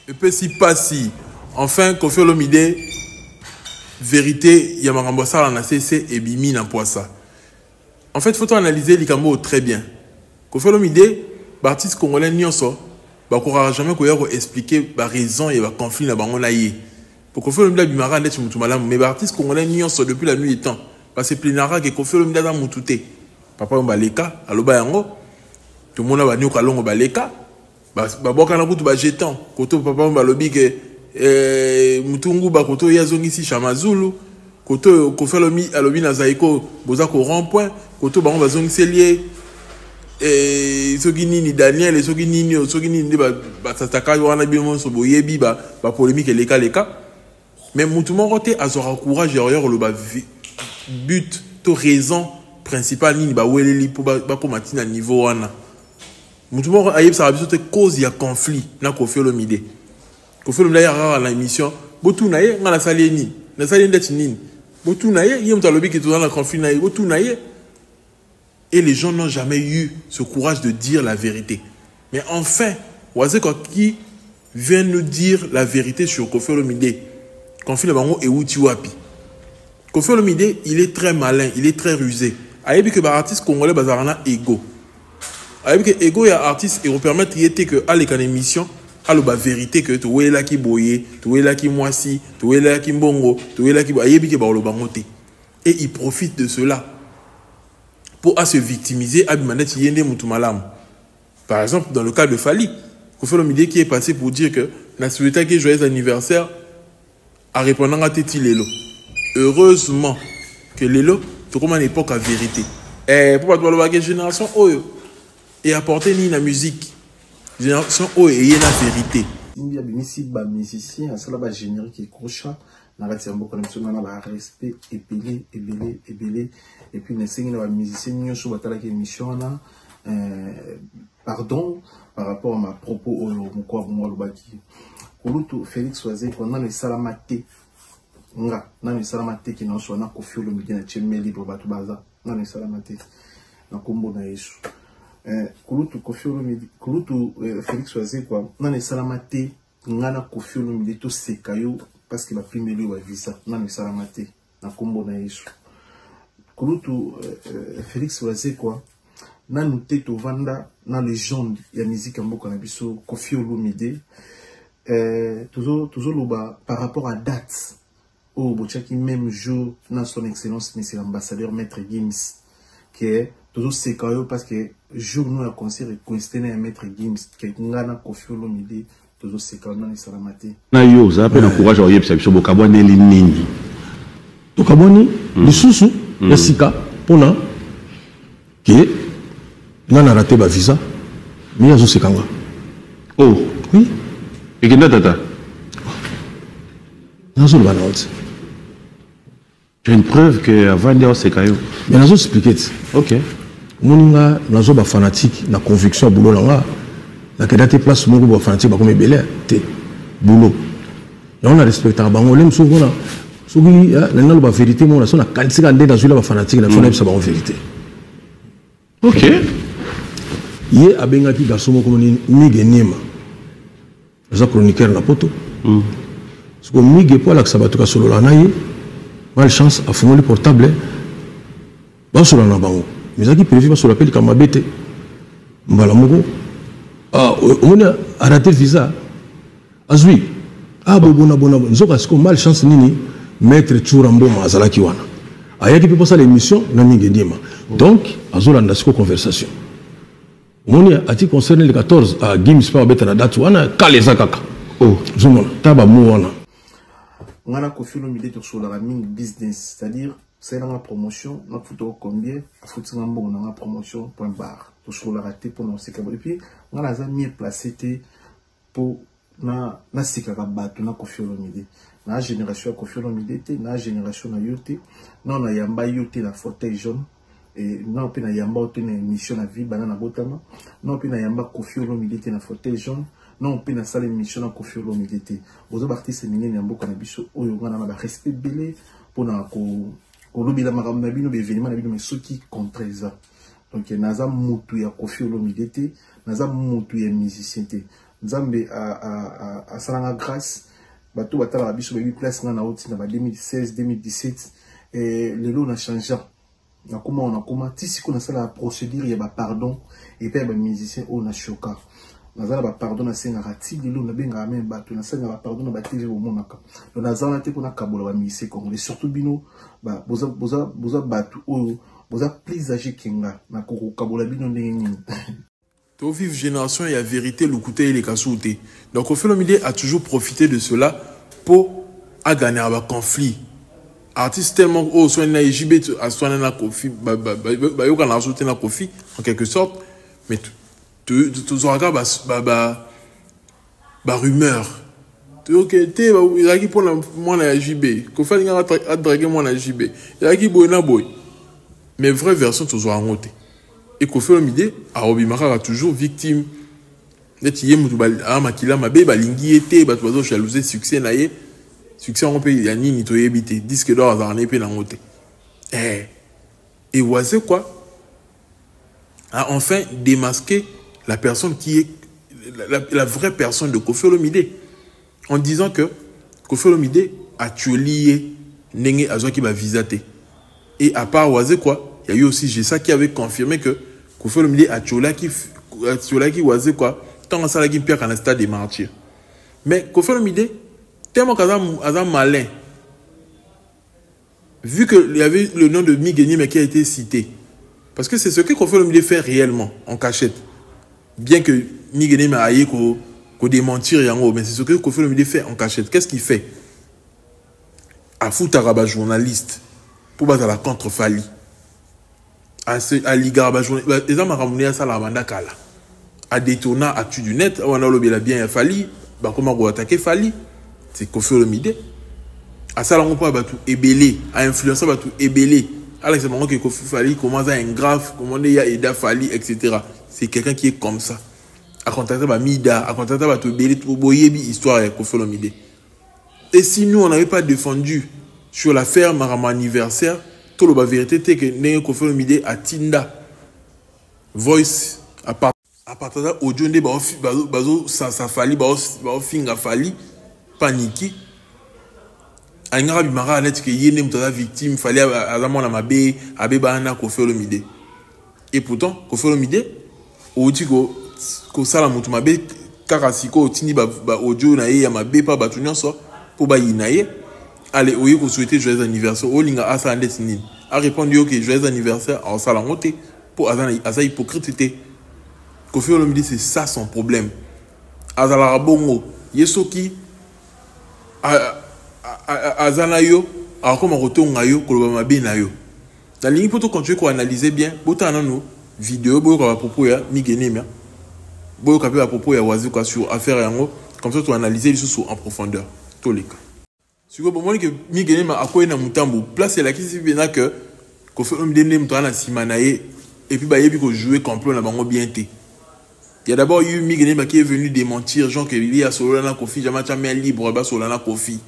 Epesi pasi. Enfin Koffi Olomide verite ya makambo asala na sese ebimi na mpwasa. En fait, faut analyser likambo très bien. Koffi Olomide, ba artistes congolais nyonso bakokaka jamais koya ko expliquer ba raison ya ba conflit na bango na ye. Po Koffi Olomide abimaka ndeti mutu malamu, mais ba artistes congolais nyonso depuis la nuit des temps ba se plaignaka que Koffi Olomide aza mutu te. Papa Wemba aleka, aloba yango. Tomona ba Nyoka Longo baleka. Babwakana kutu ba jeton. Koto Papa Wemba alobi que mutu nguba koto ye azongisi Shamazulu. Koto Koffi alobi, alobi na Zaiko boza ko rond point. Koto bango bazongiseli ye soki nini Daniel, soki nini, soki nini nde basataka wana bino nyonso boyebi ba polémique eleka leka. Mais mutu moko te azwaka courage ya koya koloba but to raison principale nini baweleli mpo bakóma ntina niveau wana. Mutu moko ayebisaka biso te cause ya conflit na Koffi Olomide. Koffi Olomide ayaka kaka na émission, botuna ye nga nasali ye nini, nasali ye ndeti nini, botuna ye, ye moto alobi ke toza na conflit na ye, botuna ye. Et les gens n'ont jamais eu ce courage de dire la vérité. Mais enfin, Wazekwa qui vient nous dire la vérité sur Koffi Olomide. Conflit na bango euti wapi? Koffi Olomide, il est très malin, il est très rusé. Ayebi que ba artiste congolais bazalaka na ego. Ayebi que ego ya artiste e permettre ye te que aleka na émission aloba vérité que towelelaki boye, towelelaki mwasi, towelelaki mbongo, towelelaki boye. Ayebi que bakoloba ngo te. Et il profite de cela pour à se victimiser, abima neti ye nde mutu malamu. Par exemple, dans le cas de Fally, Koffi Olomide qui est passé pour dire que na souhaitaki joyeux anniversaire a répondant à Teti Lelo. Heureusement que Lelo, tout comme à l'époque à vérité. Eh, pour pas te génération oyo et apporter ni la musique. Génération oyo et la vérité. Simbi abimisi ba musicien asala ba générique ekrocha na kati ya mboka na biso na ba respect ebele ebele ebele et puis nasengi na ba musicien nyonso batalaki émission wana pardon par rapport à ma propos oyo mokwa bongo alobaki kulutu Félix Wazekwa nano esalama te nga nano esalama te ke nyonso wana Koffi Olomide na tie main libre bato baza nano esalama te na kombo na Yesu. Kulutu Koffi Olomide, kulutu Félix Wazekwa nano esalama te nga na Koffi Olomide toseka yo parce que bapimeli yo ba visa nano esalama te na kombo na Yesu. Kulutu Félix Wazekwa nanu te tovanda na légende ya musique ya mboka na biso Koffi Olomide. Tozoloba par rapport à date oyo botiaki même jour na son excellence monsieur l'ambassadeur Maître Gims que tozoseka yo parce que jour no ya concert ekoincide na ya Maître Gims que nga na Koffi Olomide tozoseka yo nanu esalama te. Na yo oza mpe na courage ya koyebisa biso bokabwaneli nini? Tokabwani lisusu ya sika mpona ke nga na raté ba visa, mais azoseka nga. Oh. Oui. Ekenda tata. Nazoloba na yo te. Tu as une preuve que avandi oseka yo. Mais nazo expliquer te. Ok. Omoni nga nazo ba fanatique na conviction ya boulot na nga. Nakenda te place moko ba fanatique bakomi ebele te. Boulot. Yango na respectaka bango le mosusu mpona soki nalingi naloba vérité moko na so nakanisi kaka nde nazwila ba fanatique na fo nayebisa bango vérité. Ok. Ye abengaki garçon moko moni Mige Niema. Aza chroniqueur na poto. Siko Mige po alakisa bato kasolola na ye, malchance afungoli portable basolola na bango. Mais ezalaki prévu basolola mpe likambo mabe te. Mbala moko omoni araté visa azwi bobona bona nzoka siko malchance nini maître Tshoura Mboma azalaki wana. Ayaki mpe posala émission na Mige Niema. Donc azolanda siko conversation. Omoni ati concerne le 14 à Gims pa babeta na date wana kala eza kaka. Oh. Ozomona ta ba mo wana. Nga na Koffi Olomide tosololaka mingi business, c'est-à-dire salelanga promotion nafuta combien afutinga mbongo na nga promotion point barre. Tosololaka te mpona koseka bato. Et puis nga naza mieux placé te po na nasekaka bato na Koffi Olomide. Na génération ya Koffi Olomide te, na génération na yo te, na na yamba yo te na fauteuil jaune. Et na mpe na yamba te na émission na vie bana na botama, na mpe na yamba Koffi Olomide te na fauteuil jaune, na mpe na sala émission na Koffi Olomide te. Bozo ba artiste minene ya mboka na biso oyo nga na ba respect belé pona ko kolobela makambo na bino ba événement na bino, mais soki contre eza. Donc naza mutu ya Koffi Olomide te, naza mutu ya musicien te. Nzambe asala nga grâce. Bato batalaka biso bayebi place nga nauti na ba 2016, 2017. Lelo na changea, nakoma oyo nakoma ti sikoyo, nasalaka procédure ya bapardon epai ya bamusicien oyo na shoka. Naza na bapardon, nasengaka ti lelo, nabengaka même bato, nasengaka bapardon na batv bomonaka. Donc naza wana te mpona kabola bamusicien congolais, surtout bino boza bato oyo boza plus âgé que nga. Nakokokabola bino ndenge nini? Vivre génération ya vérité, lokuta eleka su te. Donc Koffi Olomide a toujours profité de cela pour agagner ba conflit. Artiste tellement oyo oswani na JB, aswani na Koffi, bayokana so te na Koffi en quelque sorte, mais tozwaka ba rumeur toyoke te. Ezalaki mpona mwana ya JB, Koffi alingaka adraguer mwana ya JB, ezalaki boye na boye, mais vraie version tozwa yango te. Et Koffi Olomide akobima kaka toujours victime, neti ye motu aa makila mabe, balingi ye te, bato bazojalouser succès na ye. Succès yango mpe ya nini toyebi te, disque d'or azalaka na ye mpe nango te. Et Wazekwa a enfin démasqué la personne qui est la vraie personne de Koffi Olomide en disant que Koffi Olomide atioli ye ndenge azwaki bavisa te. Et à part Wazekwa, il y a eu aussi Gessa qui avait confirmé que Koffi Olomide atiolaki Wazekwa ntango asalaki mpiaka na Stade des Martyrs. Mais Koffi Olomide, tellement qu'aza aza malin, vu qu'il y avait le nom de Miguel mais qui a été cité, parce que c'est ce que Koffi Olomide fait réellement en cachette, bien que Miguel aye ko démentir yango, mais c'est ce que Koffi Olomide fait en cachette. Qu'est-ce qu'il fait? Afutaka bajournaliste mpo bazala contre Fally, aligaka bajournaliste. Eza makambo nde asalaka banda kala, adétourna actu du net wana, olobela bien ya Fally, bakoma koattaquer Fally. C'est Koffi Olomide asala yango mpo ya bato ebele, ainfluence bato ebele, alakisa bango ke Koffi, Fally, comment aza ingrat, comment nde ya eda Fally, etc. C'est quelqu'un qui est comme ça, acontacte bamida, acontacte bato ebele. Boyebi histoire ya Koffi Olomide. Et si nous, on n'avait pas défendu sur l'affaire makambo anniversaire, toloba vérité te ke ndenge Koffi Olomide atinda voice, apartada audio nde bazosasa Fally, baofinga Fally, paniki alingaka bimaka neti ke ye nde moto aza victime, Fally aza mwana mabe, abebana na Koffi Olomide. Et pourtant Koffi Olomide outi kosala moto mabe kaka sikoyo, otindi baaudio na ye ya mabe mpa bato nyonso mpo bayina ye. Ale oye kosouhaiter joyeux anniversaire, olinga asala ndeti nini? Arépondre yo ke joyeux anniversaire, aosala yango te mpo aza hypocrite te. Koffi Olomide, c'est ça son problème, azalaka bongo. Ye soki aza na yo, akokoma kotonga yo, koloba mabe na yo. Nalingi mpo tocontinue koanalyse bien, botala nanu video, boyoka bapropos ya Migenemia, boyoka mpe bapropos ya Wazekwa sur affaire yango, comme ça toanalyse lisusu en profondeur. Toleka sikoyo. Bomoni ke Migenema akwei na motambo, place elakisi mpena ke Koffi Olomide nde moto aza na nsima na ye, et puis bayebi kojouer complot na bango bien te. Il y a d'abord eu Migenema qui est venu démentir, genre que lui asolola na Koffi jamais, atia main libre, basolola na Koffi.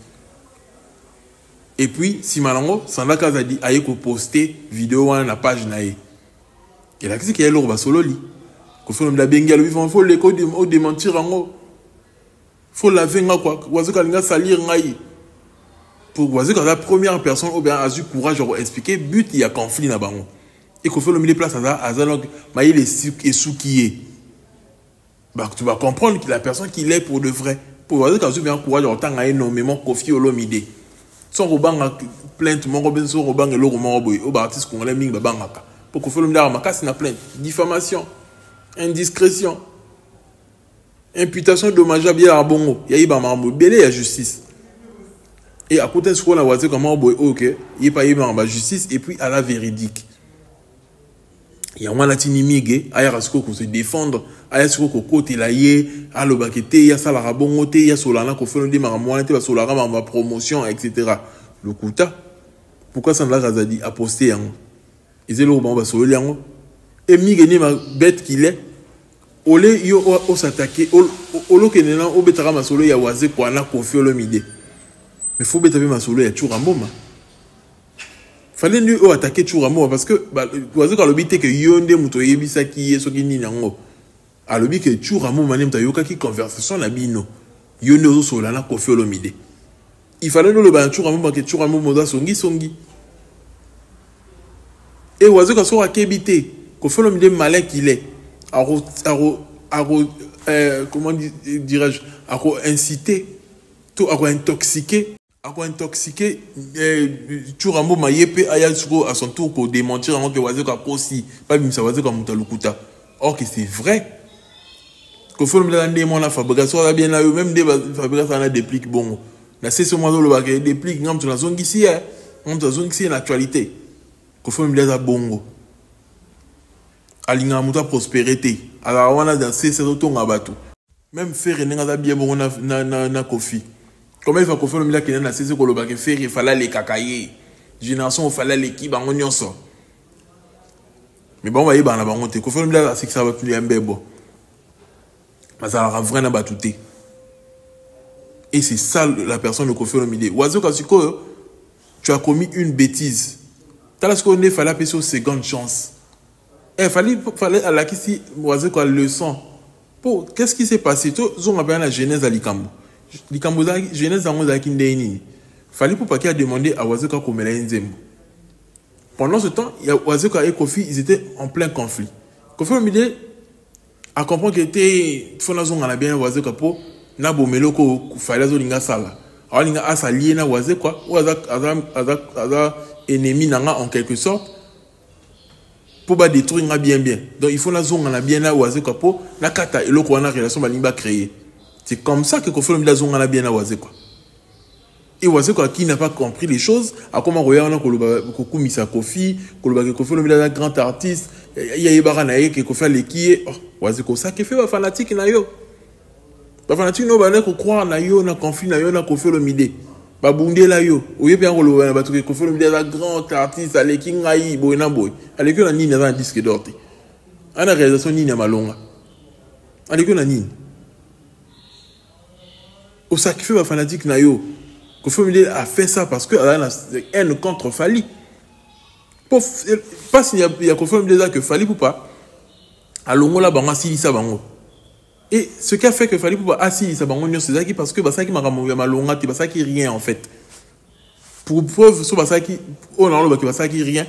Et puis nsima nango, Sandra Kazadi aye koposte video wana na page na ye, elakisi ke ye eloko basololi. Koffi Olomide abengi, alobi: "Faut leka odémentir yango, faut laver nga quoi, Wazekwa alinga salir ngai." Pour Wazekwa aza première personne oyo bien azwi courage ya koexpliquer but ya conflit na bango. E Koffi Olomide, place aza donc mayele esuki ye, tu vas comprendre que la personne qu'il est pour de vrai. Pour Wazekwa azwi bien courage ya kotanga ye nommément Koffi Olomide sans kobanga plainte moko mpe, sans kobanga eloko moko boye oyo baartiste congolais mingi babangaka, po Koffi Olomide aka makasi na plainte, diffamation, indiscrétion, imputation dommageable. Yelaka bongo yayeba makambo ebele ya justice e akutani sikoyo na Wazekwa moko boye oyo ke ye mpe ayebaka bajustice et puis aza véridique. Yango wana tini Mige ayaka sikoyo kose défendre, aya sikoyo kokotela ye, alobaki te ye asalaka bongo te, ye asolaka na Koffi Olomide makambo wana te, basolaka makambo ya promotion, etc. Lokuta. Pourquoi Sandra Kazadi aposte yango? Eza eloko bango basololi yango. E Mige nima, bête qu'il est, ole yo osatake, olokende na obetaka masolo ya Wazekwa na Koffi Olomide, mais faut beta mpe masolo ya Tshoura Mboma. Fallait nde oyo attaquer Tshoura Mboma, parce que Wazekwa alobi te ke yo nde moto oyebisaki ye soki nini yango. Alobi ke Tshoura Mboma nde moto ayokaki conversation na bino. Yo nde ozosolola na Koffi Olomide. Il fallait oloba na Tshoura Mboma ke Tshoura Mboma oza songi songi. Et Wazekwa soki akebi te, Koffi Olomide malin qu'il est, ako ako ako comment dirais-je, ako inciter to ako intoxiquer, ako intoxiquer Tshoura Mboma ye pe aya sikoyo à son tour ko démentir yango ke Wazekwa akosi, babimisa Wazekwa moto ya lokuta. Or que c'est vrai. Koffi Olomide aza nde mwana Fabregas, soki aza bien na yo, même nde Fabregas aza na déplique bongo. Na sese mwa azoloba ke déplique nga moto nazongisi ye, nga moto nazongisi ye na actualité. Koffi Olomide aza bongo. Alingaka moto aprospérer te. Azalaka wana na sese azotonga bato. Même Ferre ndenge aza bien bongo na Koffi. Comment il va Koffi Olomide akende na sese koloba ke Ferre efale alekaka ye. Génération ofale aleki bango nyonso. Mais bango bayebaka na bango te. Koffi Olomide asekisaka bato ya mbebo. Bazalaka vrai na bato te. Et c'est ça la personne de Koffi Olomide. Wazekwa sikoyo, tu as commis une bêtise. Tala sikoyo nde fallait apesa yo seconde chance. Eh, fallait alakisi Wazekwa leçon. Po, qu'est-ce qui s'est passé? To zonga pe na genèse ya likambo. Likambo ezalaki, genèse yango ezalaki ndenge nini? Fally Ipupa qui a demandé à Wazekwa komela ye nzembo. Pendant ce temps, il y a Wazekwa et Koffi, ils étaient en plein conflit. Koffi Olomide a compris que te faut nazonga na bien Wazekwa po na bomelo ko Fally azolinga sala. Alinga asalier na Wazekwa ou aza aza aza aza ennemi nanga en quelque sorte pour ba détruire nga bien bien. Donc il faut nazonga na bien na Wazekwa po na kata eloko wana relation balingi ba créer. C'est comme ça que Koffi Olomide azonga na bien na Wazekwa. Et Wazekwa qui n'a pas compris les choses, a comment roya wana koloba kokumisa Koffi, koloba ke Koffi Olomide aza grand artiste, ya yebaka na ye ke Koffi aleki ye. Oh, Wazekwa sacrifier ba fanatique na yo. Ba fanatique no ba ko croire na yo na conflit na yo na Koffi Olomide. Ba bundela yo. Oyebi yango koloba na bato ke Koffi Olomide aza grand artiste, aleki ngai boye na boye. Aleki na nini aza na disque d'or te. Ana réalisation nini ya malonga. Aleki na nini? Au sacrifice ba fanatique na yo. Koffi Olomide a fait ça parce que a na haine contre Fally. Pour pas s'il y a, il y a Koffi Olomide que Fally Ipupa alongola bango asilisa bango. Et ce qui a fait que Fally Ipupa asilisa bango nyonso ezalaki parce que basalaki makambo ya malonga te, basalaki rien en fait. Pour preuve so basalaki oyo na olobaki basalaki rien.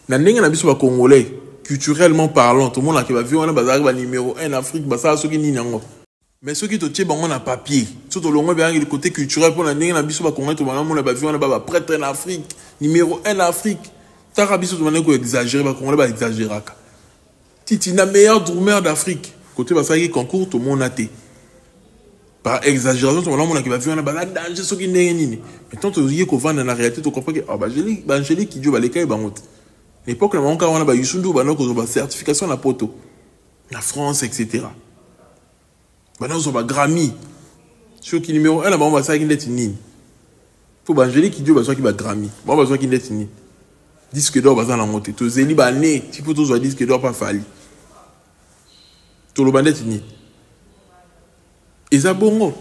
Na ndenge na biso ba Congolais culturellement parlant, tout le monde a ba vie wana bazalaki ba numéro 1 en Afrique, basala soki nini yango. Mais ceux qui te tiennent bango na papier, surtout le bien le côté culturel pour la ndenge na biso ba Congolais to bana mona ba vie wana ba prêtre en Afrique, numéro 1 en Afrique. Tara biso to bana ko exagérer ba Congolais ba exagéraka. Titi na meilleur drummer d'Afrique. Côté ba saki concours tout le monde a té. Par exagération to bana mona ki ba vie wana ba danger soki ndenge nini. Mais tant to yé ko vendre na réalité to comprendre que ah ba Angélique, ba Angélique qui ba leka bango. L'époque na bango wana ba Youssou N'Dour ba ko ba certification na poto. Na France etc. Ba zo ba Grammy. Soki numéro 1 na bango basalaki ndeti nini? Po ba Angélique Kidjo bazwaki ba Grammy. Bango bazwaki ndeti nini? Disque d'or baza nango te. Tozeli ba ne, ti po tozwa disque d'or pa Fally. Toloba ndeti nini? Eza bongo.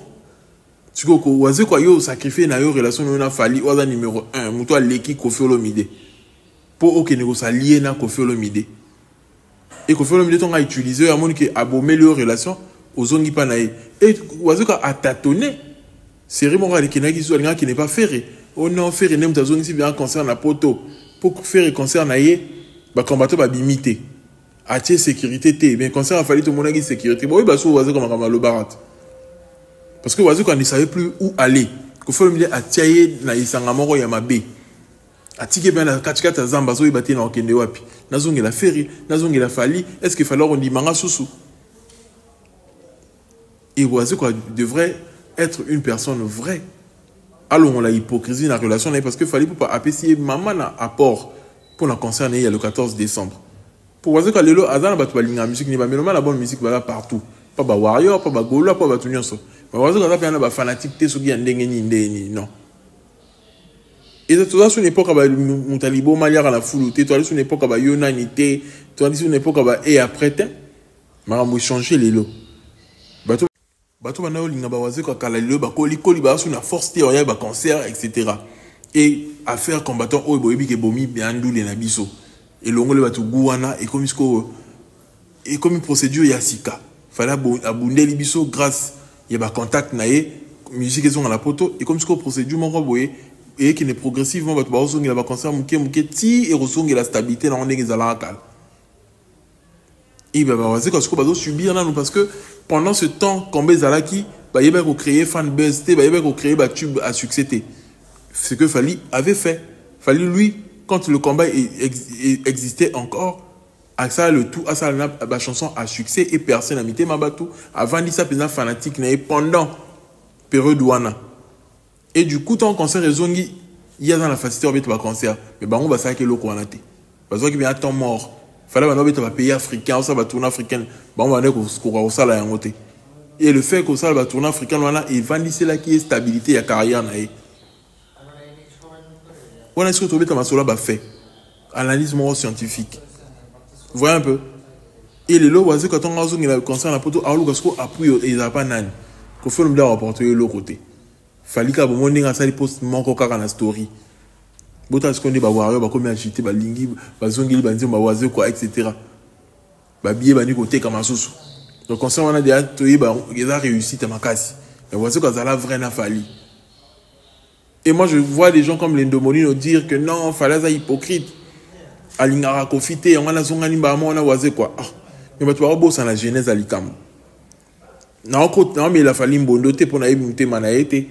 Sikoyo ko Wazekwa yo sacrifier na yo relation na yo na Fally oyo aza numéro 1, moto aleki Koffi Olomide. Po okende kosalie na Koffi Olomide. Et Koffi Olomide tonga utiliser yo amoni ke abomeli yo relation ozongi pa na ye. Et Wazekwa a tâtonné. Série moko alekendaki so alingaki ne pas faire. Oh non, faire nde moto azongisi bien concert na poto. Pour faire concert na ye, ba combattant ba bimi te. Atie sécurité te. Mais concert a fallu tout le monde sécurité. Bon, oui, bah, so Wazekwa makambo alobaka te. Parce que Wazekwa ne savait plus où aller. Koffi Olomide atia ye na esanga moko ya mabe. Atiki pe na katikati ya zamba, azoyeba te na okende wapi. Nazongela Ferre, nazongela Fally, est-ce que Fally akondimanga susu? Et Wazekwa devrait être une personne vraie. Allons la hypocrisie dans la relation parce que Fally Ipupa apesi mama na apport pour la concert il y a le 14 décembre. Pour Wazekwa lelo azana bato balinga musique ni ba mélomane la bonne musique bala partout. Pas ba warrior, pas ba gaulois, pas ba tout nyonso. Ba Wazekwa aza pe na ba fanatique te soki ya ndenge ni ndenge ni non. Et ça, tout ça, sur une époque, bah, Moutalibo, Maliara, la foule, toi, sur une époque, bah, Yonani, te, toi, sur une époque, bah, et après, te, makambo changer lelo. Bato, bato, bana, olinga, ba, Wazekwa, kala, lelo, ba, koli, koli, ba, sur la force, te, oya, ba, concert, et cetera. Et affaire combattant, oyo, boyebi, ke bomi, bien, ndule, na biso. Et longo, le bato, gouana, et comme, ce et comme une procédure, ya sika. Fally abundeli biso grâce ya ba contact na ye, musique ezonga na poto. Ekomi sikoyo procédure moko boye eyekende progressivement, bato bazozongela baconcert moke moke ti ekozongela stabilité nango ndenge ezalaka kala. E bawazekwa sikoyo bazosubir nanu, parce que pendant ce temps combat ezalaki, bayebaki kocréer fan buzz te, bayebaki kocréer batube à succès te, ce que Fally avait fait. Fally, lui, quand le combat existait encore, asala le tout, asala na bachanson à succès et percé na mitema bato, avandisa mpenza fanatique na ye pendant période wana. Et du coup, tant concert ezongi, ye aza na facilité obeta baconcert. Mais bango basalaki eloko wana te, bazwaki bien temps mort. Fallait bana obeta bapays africain, osala batournée africaine, bango bande kokoka kosala yango te. Et le fait kosala batournée africaine wana evandiselaki ye stabilité ya carrière na ye wana. Soki tobeta masolo ya bafait, analyse moko scientifique, voyez un peu. Et lelo Wazekwa, ntango azongela concert na poto, aoluka siko appui. Ezala pa nani? Koffi Olomide areporte ye eloko te. Fally kaka bomoi ndenge asali post moko kaka na story, botala sikoyo nde bawario bakomi agité, balingi bazongeli banzembo bawazekwa, etc. Babie bandi koteka masusu. Donc concert wana deya toyeba eza réussite ya makasi. Mais Wazekwa azala vrai na Fally. Et moi, je vois des gens comme Lendomolino dire que non, Fally aza hypocrite, alingaka Koffi te, yango wana azongani mbala wana Wazekwa. Ah, mais bato bakobosana genèse ya likambo. Naomela Fally mbondo te mpo nayebi motema na ye te.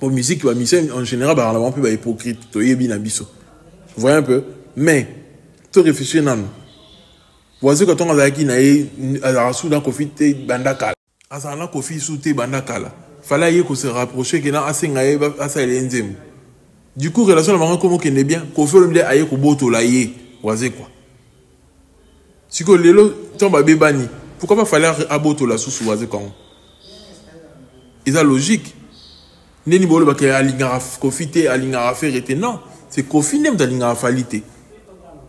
Po musique, bamusicien en général bazala bango mpe bahypocrite, toyebi na biso. Voyez un peu. Mais to réfléchir nanu. Wazekwa, ntongo azalaki na ye, azalaka su na Koffi te banda kala, azala na Koffi su te banda kala. Fallait aye kose rapprocher ke na asenga ye asalela ye nzembo. Du coup, relation na bango ekomi okende bien. Koffi Olomide aye kobotola ye Wazekwa. Sikoyo lelo ntango babebani, pourquoi pas Fallait abotola susu Wazekwa? Yango eza logique. Ndeni bolobaka alingaka Koffi te, alingaka Ferre te. Non, c'est Koffi nde moto alingaka Fally te.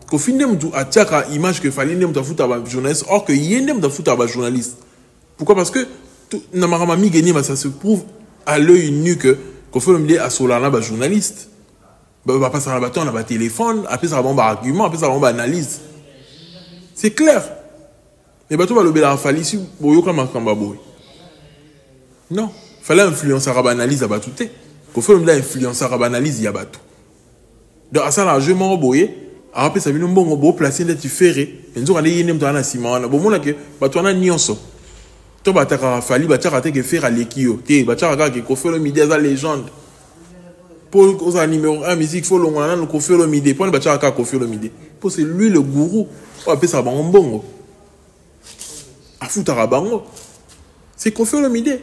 Koffi nde moto atiaka image que Fally nde moto afutaka bajournaliste, or que ye nde moto afutaka bajournaliste. Pourquoi? Parce que na makambo ya migeni, ça se prouve à l'œil nu que Koffi Olomide asolaka na bajournaliste, bapasaka na bato na batelefone, apesaka bango baargument, apesaka bango baanalyse. C'est clair. Mais bato balobelaka Fally, si boyoka makambo ya boye, non, Fally influenceaka baanalyse ya bato te. Koffi Olomide influenceaka baanalyse ya bato. Donc asalaka jeu moko boye, akapesa bino mbongo, boplace ndeti Ferre, me nzoka nde ye nde moto aza na nsima wana. Bomonake bato wana nyonso to batakaka Fally, batiaka te ke Ferre aleki yo te, batiaka kaka ke Koffi Olomide aza légende. Mpo ozala numéro 1 musique, faut longola nanu Koffi Olomide. Mpona batiaka kaka Koffi Olomide mpo c'est lui le gourou oyo apesaka bango mbongo, afutaka bango, c'est Koffi Olomide.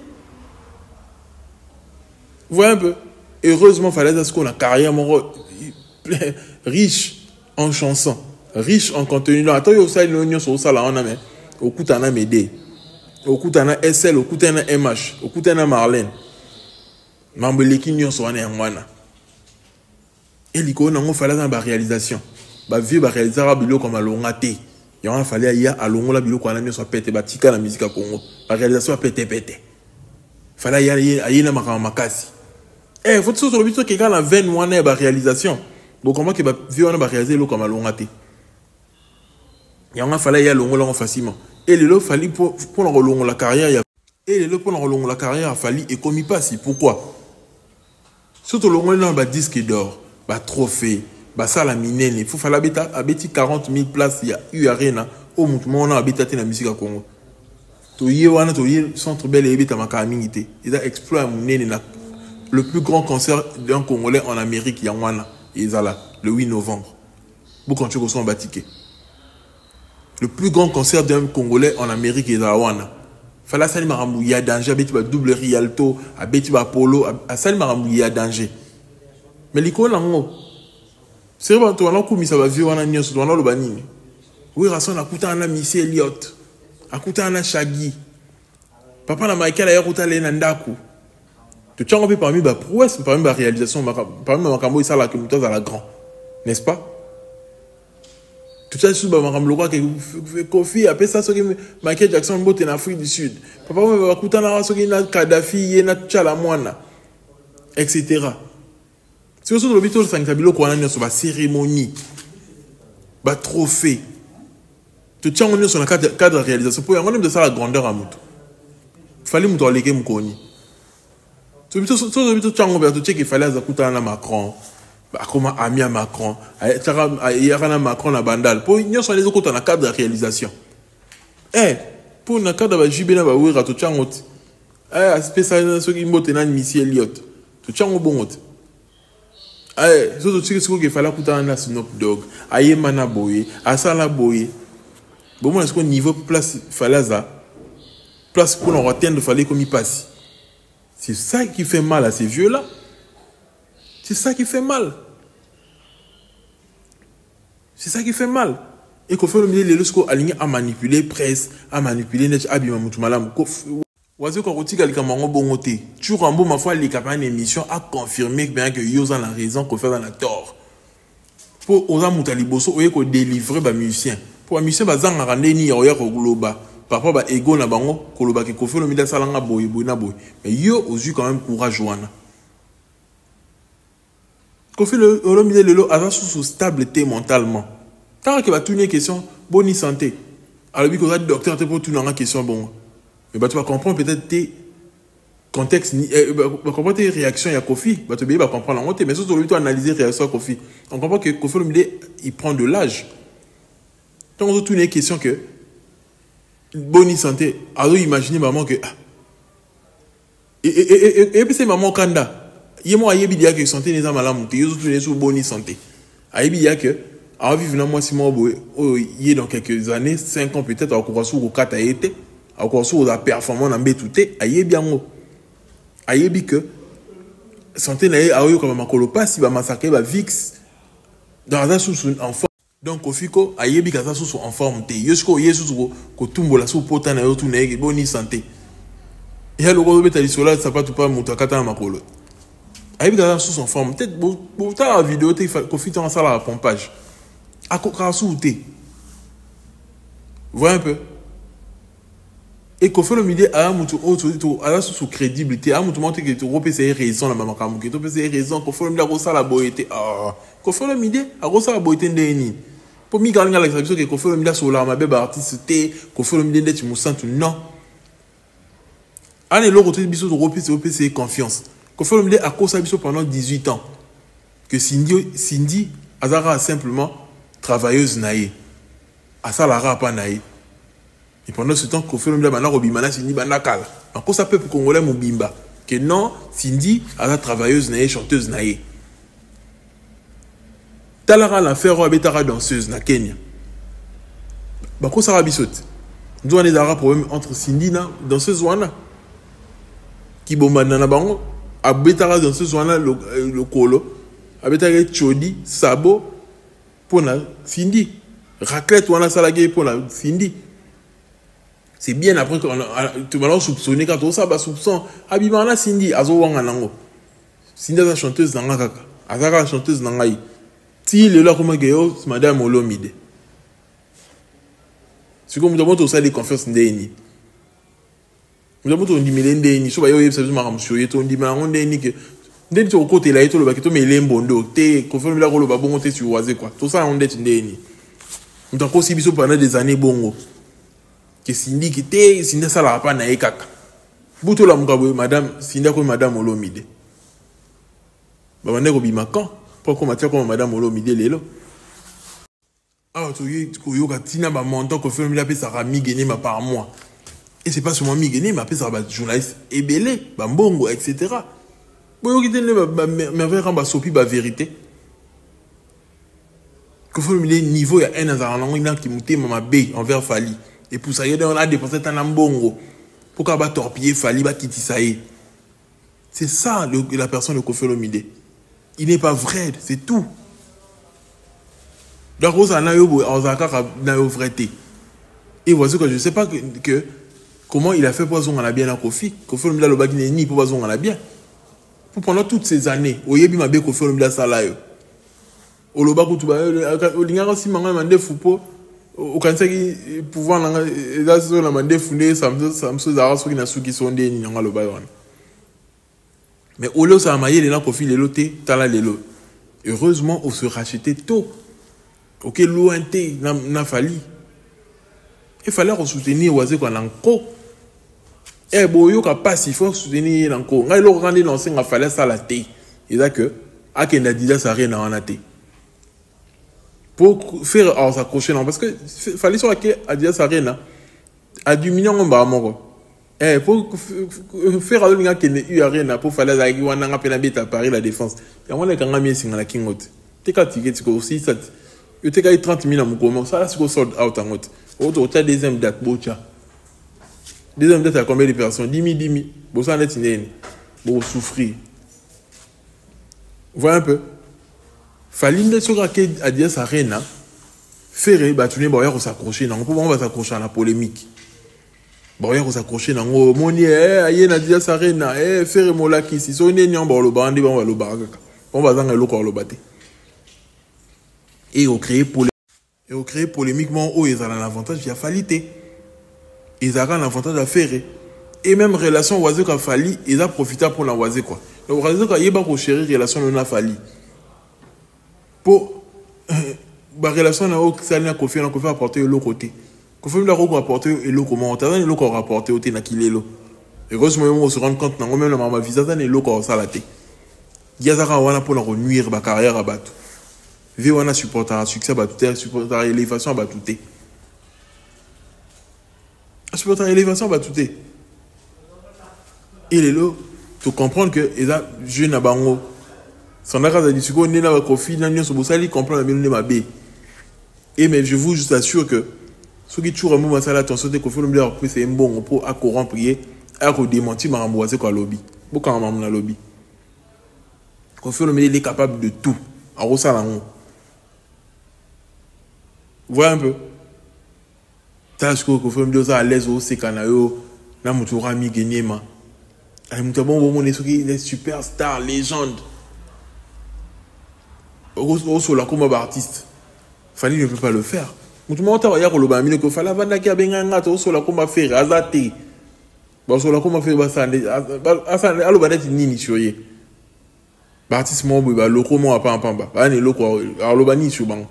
Voyez un peu. Heureusement, Fally aza sikoyo na carrière moko riche en chansons, riche en contenu. Donc ata oyo osali no nyonso osala wana, me okutana na Mede, okutana na SL, okutana na MH, okutana na Marlène, mambo eleki nyonso wana. Yango wana e likolo nango, Fally aza na baréalisation. Bavieux baréalisaka biloko ya malonga te. Yango wana Fally aya, alongola biloko wana nyonso apete batika na musique ya Congo, baréalisation apetepete. Fally aya, aye na makambo makasi. Eh, faut soki tolobi tokeka na veine wana ya baréalisation, bokomba ke bavieux wana baréalise eloko ya malonga te. Yango Fally aya, alongola yango facilement. E lelo Fally, mpona kolongola carrière ya, e lelo mpona kolongola carrière ya Fally ekomi mpasi. Pourquoi? So tolongoli nano badisque d'or, batrophée, basala minene, faut Fally abeta, abeti 40 000 place ya U Arena oyo motu moko na abeta te na musique ya Congo. Toye wana, toye Centre Bell eyebetamaka mingi te. Eza exploit ya monene na le plus grand concert d'un Congolais en Amérique. Yango wana ezala le 8 novembre, bokonti kosomba baticket. Le plus grand concert d'un Congolais en Amérique ezala wana. Fally asali makambo ya danger, abeti badouble Rialto, abeti baPolo, asali makambo ya danger. Mais likolo nango seri, bato wana okumisa bavieux wana nyonso, to wana oloba nini? Werrason akutana na Missy Elliott, akutana na Shaggy, papa na Michael aya kotala ye na ndako. Totiango mpe parmi baprouesse, parmi baréalisation, parmi bamakambo oyo esalaka moto azala grand, n'est-ce pas? Totia lisusu bamakambo lokola ke Koffi apesa soki Michael Jackson mbote na Afrique du Sud, papa oyo bakutanaka soki na Kadafi, ye na Tshala Mwana, etc. Soki so tolobi tosangisa biloko wana nyonso, bacérémonie, batrophée. Totia yango nyonso na cadre ya réalisation mpo yango nde moto asala grandeur ya moto. Fally moto aleke mokoni. Soki totia yango mpenza, totieke Fally aza kutana na Macron, akoma ami ya Macron, ayaka na Macron na Bandal, mpo nyonso wana ezokota na cadre ya réalisation. Mpo na cadre ya baJB na baWerra, totia yango te. Apesa soki mbote nani, Missy Elliott, totia yango bongo te. So totiki sikoyo Fally akutana na Snoop Dogg, ayemba na boye, asala boye. Bomona sikoyo niveau place Fally aza, place mpona koatteindre Fally ekomi mpasi. C'est ça qui fait mal à ces vieux là, c'est ça qui fait mal, c'est ça qui fait mal. Et Koffi Olomide lelo sikoyo alingi amanipuler presse, amanipuler neti abima motu malamu. Wazekwa kotika likambo yango bongo te. Tshoura Mboma faut aleka mpe na émission, aconfirme bien que yo oza na raison, Koffi aza na tort, mpo oza moto ya liboso oye kodélivre bamusicien, mpo bamusicien bazangaka ndeni ya oya koloba par rapport baego na bango, kolobaki Koffi Olomide asalanga boye boye na boye. Mais yo ozwi quand même courage wana. Koffi Olomide lelo aza susu stable te mentalement. Ntango ke batuni ye question boni santé, alobi koza docteur te mpo tunanga question bongo. Mais bato bacomprendre peut-être te contexte, bacomprendre te réaction ya Koffi. Bato ebele bacomprendre yango te. Mais soki tolobi to analyser réaction ya Koffi, on comprend que Koffi Olomide, il prend de l'âge. Ntango ozotuna ye question que boni santé, azo imaginer maman que ah, eyebisa mama okanda ye moko ayebi deya ke santé eza malamu te. Yo ozotuna ye so boni santé, ayebi ya ke avivre na mwasi moko boye oyo ye dans quelques années, 5 ans peut-être, akoka soki kokata ye te, akoka soki kozala performant na mbetu te. Ayebi yango, ayebi ke santé na ye, aoyoka bamakolo mpasi, bamasaka ye bavix, donc aza susu en forme. Donc Koffi ko ayebi kaza susu en forme te. Yo sikoyo oye susu kotumbola susu pota na yo, tuna ye boni santé, ya loko ozobeta lisolo ya sapatu mpa moto akata na makolo, ayebi kaza susu en forme te. Botala video te, Koffi ntango asalaka pompage akokaka susu te. Voyez un peu. Et Koffi Olomide aya motu oyo aza susu crédible te, aya motu moko te ke tokopesa ye raison na bamakambo, ke topesa ye raison. Koffi Olomide akosala boye te. Koffi Olomide akosala boye te ndenge nini? Mpo mingi alingi alakisa biso ke Koffi Olomide asololaka mabe baartiste te, Koffi Olomide ndeti mosantu. Non, ana eloko te biso tokopesa, opesa ye confiance. Koffi Olomide akosa biso pendant 18 ans que Cindy, Cindy azalaka simplement travailleuse na ye, asalaka apa na ye. Et pendant ce temps, Koffi Olomide banda kobima na Cindy banda kala. Akosa peuple congolais mobimba que non, Cindy aza travailleuse na ye, chanteuse na ye. Talaka l'affaire oyo abetaka danseuse na Kenya, bakosaka biso te. Nzo wana ezalaka problème entre Cindy na danseuse wana, kibombanda na bango. Abetaka danseuse wana lokolo, abetaka chodi sabo mpona Cindy, raclette wana asalaki ye mpona Cindy. C'est bien après tobanda soupçonner. Kaka tozosala basoupçon, abimaka na Cindy, azowanga nango, Cindy aza chanteuse na nga kaka, aza kaka chanteuse na ngai ti lelo. Akomaki yo madame Olomide. Sikoyo moto moto osali confiance ndeni, moto moto ondimele ndeni, so baye oyebisa biso makambo sur ye, tondima yango ndeni? Ke ndeni tokokotela ye, tolobaki tomele mbondo te. Koffi Olomide koloba bongo te sur Wazekwa, tosala yango ndeti ndeni? Moto akosi biso pendant des années bongo ke Cindy te, Cindy asalaka mpa na ye kaka. Butu olamuka boye, madame Cindy akomi madame Olomide. Babandaki kobima quand mpo akoma tia koma madame Olomide? Lelo awa toye koyoka ntina bamontant Koffi Olomide apesaka Migenema par mois. Et c'est pas seulement Migenema, apesaka bajournaliste ebele bambongo, etc. Boyoki te nde Merveille Ramba asopi bavérité. Koffi Olomide, niveau ya haine azalaka nango, inaki motema mabe envers Fally, epusaka ye donc adépense ta na mbongo mpo kaka batorpiller Fally, bakitisa ye. C'est ça la personne de Koffi Olomide. Il n'est pas vrai, c'est tout. Donc ozala na yo boye, ozala kaka na yo vrai te. Et voici que je sais pas que comment il a fait pour azonga na bien na Koffi. Koffi Olomide alobaki nini mpo bazonga na bien? Po pendant toutes ces années oyebi mabe Koffi Olomide asala yo, oloba kutu olingaka nsima ngai mandefu mpo okanisaki pouvoir na ngai eza so na mandefu nde Samso ezalaka soki nasuki so nde nini yango aloba wana. Mais ole osala mayele na Koffi lelo te. Tala lelo, heureusement ose racheter tôt, oke loin te na Fally. Il fallait soutenir Wazekwa na nko. Eh boyoka pasi, il faut soutenir ye na nko. Ngai eloko kaka nde na osenga Fally asala te. Eza que akende Adidas Arena wana te. Pour faire alors s'accrocher non parce que Fally soki ake Adidas Arena adumini yango mbala moko. Eh pour faire azolinga akende U Arena po Fally azalaki wana nga mpe nabeta Paris la Défense. Yango wana ekangami esinga na kingo te. Teka ticket sikoyo osilisa te. Yo tekaki 30 000 na mokolo moko sala sikoyo sold out yango te. Oyo otya deuxième date botya. Deuxième date ya combien de personnes? 10 000, 10 000. Bosala neti nini? Bokosouffrir. Voyez un peu. Fally nde soki ake Adidas Arena, Ferre bato ne baoya kosaccroche nango mpo bango basaccrochaka na polémique. Baoya kosaccroche nango omoni eh, aye na Adidas Arena eh, Ferre molakisi soki nde nini yango balobaka nde bango balobaka kaka. Bango bazanga eloko ya koloba te. Et ocréer polémique. Eko créer polemique moko oyo ezala na avantage ya Fally te. Ezalaka na avantage ya Ferre. Et même relation Wazekwa Fally eza profitable pour na Wazekwa. Donc Wazekwa yeba ko chérir relation na Fally. Po ba relation na oyo sali na Koffi na Koffi apporter eloko te. Koffi nda ko apporter eloko moko te. Aza na eloko apporter te na kilelo. Heureusement yo moko se rendre compte nango même na mama visa aza na eloko akosala te. Ye azaka wana mpona ko nuire ba carrière ya bato. Vie wana supportaka succès ya bato te, supportaka élévation ya bato te. Supportaka élévation ya bato te. Et lelo to comprendre que eza jeu na bango. Sandra azali sikoyo nde na bakofi na nyonso bosali comprendre na bino nde mabe. Et mais je vous assure que soki Tshoura Mboma asala attention te Koffi Olomide akopesa ye mbongo mpo acorrompre ye akodémentir makambo Wazekwa alobi. Bokanga makambo na lobi. Koffi Olomide il est capable de tout. Akosala yango. Voyez un peu. Tala sikoyo Koffi Olomide oza à l'aise oseka na yo na moto oka Mige Niema. Ay moto bongo bomoni soki il est superstar, légende. Osola koma ba artiste. Fally ne peut pas le faire. Moto moko ta ya koloba na bino ko Fally avandaki abenga nga to osola koma Ferre aza te. Basola koma Ferre basala asala aloba neti nini sur ye. Ba artiste moko boye ba loko moko ya pamba ba na eloko aloba nini sur bango.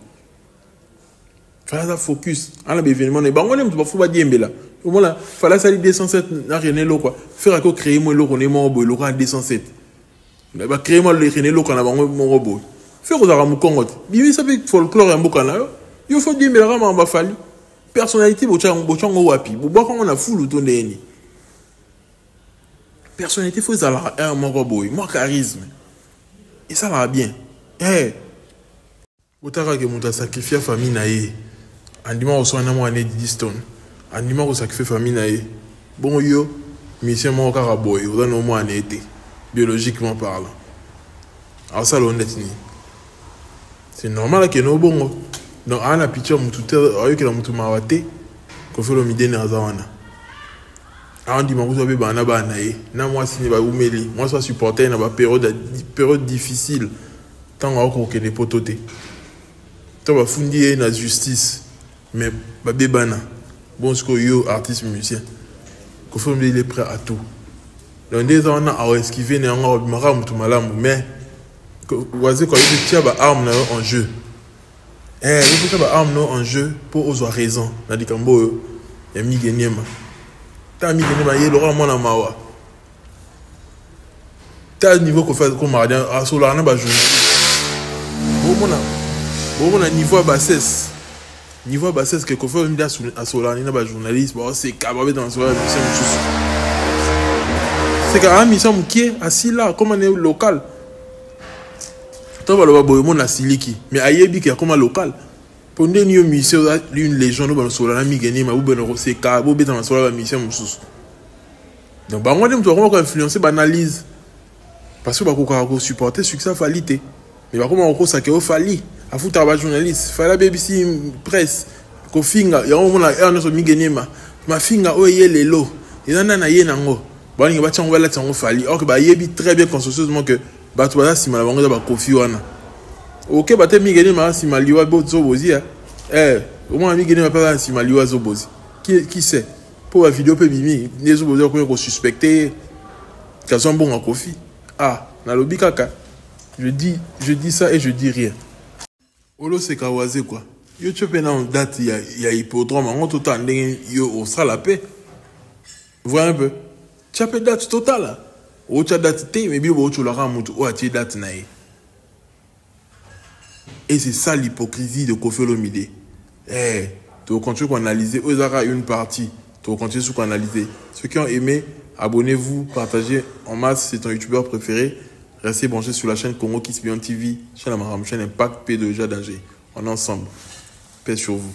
Fally aza focus ana ba événement na bango nde moto bafo badiembela. Omona Fally asali 207 na René Lokwa. Ferre ako créer mo eloko ne moko boye lokola 207. Ba créer mo René Lokwa na bango moko boye. Ferre ozalaka mokongo te. Bimisa mpe folklore ya mboka na yo. Yo fo diembelaka makambo ya Fally. Personnalité botya yango wapi? Bobwaka yango na fulu to ndeni. Personnalité fo ezalaka un moko boye, mwa charisme. Esalaka bien. Eh. Botaka ke moto asacrifia famille na ye. Andima koswana na mwana Didi Stone. Andima kosacrifier famille na ye. Bongo yo mission moko kaka boye, oza na mwana ye te. Biologiquement parlant. Asala yo ndeti nini? C'est normal akende obongo. Donc ana pitié mutu te, ayokela mutu mawa te. Koffi Olomide aza wana. Andima kutu abebana na bana na ye. Na mwasi ne baumeli. Mwasi asupporter na ba période période difficile. Ntango akokende poto te. To bafundi ye na justice. Mais babebana. Bon sikoyo yo artiste musicien. Koffi Olomide il est prêt à tout. Donc nde eza wana aoesquive na yango abimaka mutu malamu mais Wazekwa ayebi tia ba arme na yo en jeu. Eh, yo tia ba arme na yo en jeu po ozwa raison na likambo oyo ya Mige Niema. Ta Mige Niema ye lokola mwana mawa. Ta niveau Koffi akomaka asolaka na ba journaliste. Bomona bomona niveau ya bassesse. Niveau ya bassesse que Koffi Olomide asolaka na ba journaliste, baoseka babeta masolo ya mission mosusu. C'est que mission mokie asila akoma ne local. To baloba boye mona asiliki mais ayebi ke akoma local. Po ndeni yo musicien oza une légende oyo balosola na Mige Niema bobena koseka bobeta masolo ya ba musicien mosusu. Donc bango nde moto bakoma koinfluencer ba analyse parce que bakokaka kosupporter succès Fally te. Mais bakoma kokosaka yo Fally afutaka ba journaliste, Fally abebisi presse kofinga yango omona heure nyonso Mige Niema mafinga oyo ye lelo eza nani aye nango balingi batia yango balatisa yango Fally or que bayebi très bien consciencieusement que bato baza nsima na bango eza bakofi wana. Okeba te Mige Niema aza nsima liwa Zobozi ya eh omona Mige Niema mpe aza nsima liwa Zobozi qui sait mpo ba video mpe bimi nde Zobozi akomi kosuspecte ye kazwa mbongo ya Koffi. Ah nalobi kaka je dis ça et je dis rien. Oloseka Wazekwa. Yo tye mpe nano date ya, ya hippodrome yango totala ndenge yo osala mpe. Voyez un peu. Tya mpe date totala. Otya date te, mais bino botyolaka moto oyo atie date na ye. Et c'est ça l'hypocrisie de Koffi Olomide. Eh, tu continues analyser. Oyo ezaka une partie. Tu continues sur analyser. Ceux qui ont aimé, abonnez-vous, partagez en masse. C'est ton youtubeur préféré. Restez branchés sur la chaîne Congo Kiss Beyond TV, chaîne Amaram, chaîne Impact P2J Danger. On est ensemble. Paix sur vous.